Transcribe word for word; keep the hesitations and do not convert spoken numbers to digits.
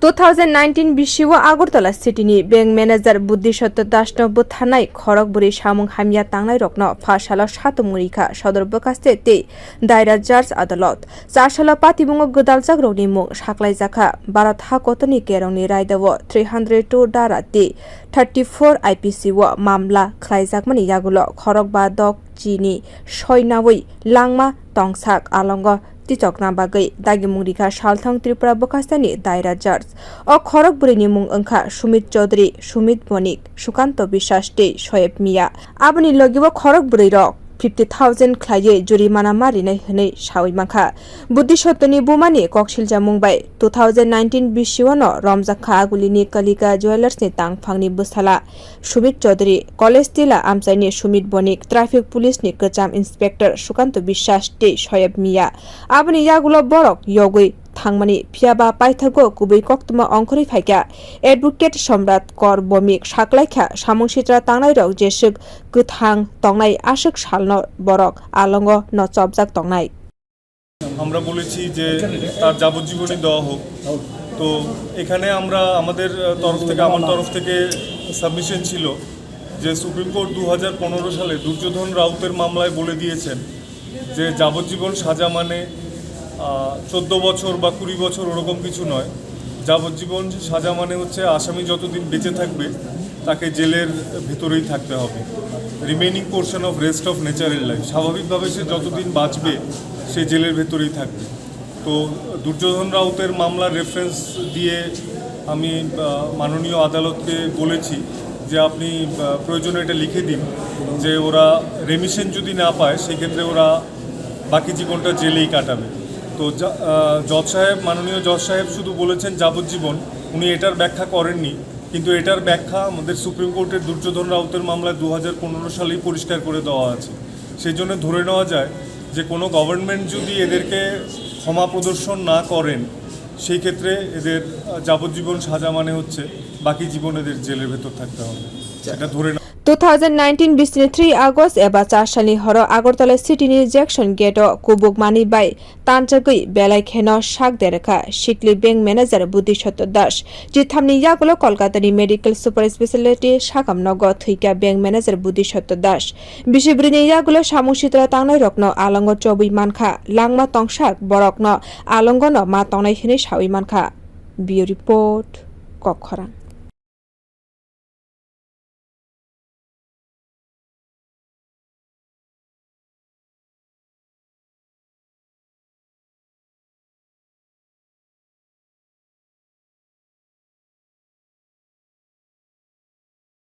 Two thousand nineteen bisio Agartala City ni bank manager Buddhisotto Das no bwtharnai khorok bwrwi samung hamya tangnai rokno pha salo satung rikha sodor bwkhaste tei Daira Judge Adalot. Char salo patimungo gwdaljak rokni mung saklaijakha. Bharat ha kotorni kerongni raidao three hundred two dara tei thirty four I P C o mamla khlaijakmani yagulo khorok ba dok chini soi naui langma tongsak alongo tichokna bagwi dagimung rikha salthang Tripura bwkhasteni Daira Judge. O khorok bwrwini mung wngkha Sumit Chaudhary, Sumit Bonik, Sukanto Biswas tei Soyeb Mia. Aboni logibo khorok bwrwi rok fifty thousand khlaiwi jurimana ma rinai hwnwi saui mankha. Buddhisottoni bumani koksilchamung bai two thousand nineteen bisio no romjakha Agulini Kalika Jewellers ni tangphangni bwsala Sumit Chaudhary, College Tila amchaini Sumit Bonik, Traffic Police ni kwcham Inspector Sukanto Biswas tei Soyeb Mia. Aboni yagulo borok yogwi thangmani, phiyaba paithago kubui koktwma ongkhorwi phaikha. Advocate Somrat Kor Bomik saklaikha, samung sitra tangnairok jeswk kwthang tongnai aswk salno borok alongo no chopjak tongnai. আমরা বলেছি যে তার যাবজ্জীবনই দেওয়া হোক। তো এখানে আমরা আমাদের, আহ, তরফ থেকে, আমার তরফ থেকে সাবমিশন ছিল যে সুপ্রিম কোর্ট দু হাজার পনেরো সালে দুর্যোধন রাউতের মামলায় বলে দিয়েছেন যে যাবজ্জীবন সাজা মানে, আহ, চোদ্দ বছর বা কুড়ি বছর ওরকম কিছু নয়। যাবজ্জীবন সাজা মানে হচ্ছে আসামি যতদিন বেঁচে থাকবে তাকে জেলের ভেতরেই থাকতে হবে। Remaining portion of rest of natural life, স্বাভাবিকভাবে সে যতদিন বাঁচবে সে জেলের ভেতরেই থাকবে। তো দুর্যোধন রাউতের মামলার রেফারেন্স দিয়ে আমি, আহ, মাননীয় আদালতকে বলেছি যে আপনি, আহ, প্রয়োজনে এটা লিখে দিন যে ওরা রেমিশন যদি না পায় সেক্ষেত্রে ওরা বাকি জীবনটা জেলেই কাটাবে। তো জা-, আহ, জজ সাহেব, মাননীয় জজ সাহেব শুধু বলেছেন যাবজ্জীবন, উনি এটার ব্যাখ্যা করেননি। কিন্তু এটার ব্যাখ্যা আমাদের সুপ্রিম কোর্টের দুর্যোধন রাউতের মামলায় দু হাজার পনেরো সালেই পরিষ্কার করে দেওয়া আছে। সেই জন্য ধরে নেওয়া যায় যে কোনো গভর্নমেন্ট যদি এদেরকে ক্ষমা প্রদর্শন না করেন, সেই ক্ষেত্রে এদের, আহ, যাবজ্জীবন সাজা মানে হচ্ছে বাকি জীবন এদের জেলের ভেতর থাকতে হবে। এটা ধরে নেওয়া Two thousand nineteen bisini three August eba char salni horo Agartala City ni Jackson Gate o kubuk manwi bai tanjagwi belai kheno sak derkha sikli bank manager Buddhisotto Das. Chithamni yagulo Kolkata ni medical super speciality sakam nogo thwikha bank manager Buddhisotto Das. Bisi bwrwini yagulo samung sitra tangnai rokno alongo chobwi mankha, langma tongsak borokno alongono ma tongnai hwnwi saui mankha. Bureau Report, Kokkhorang.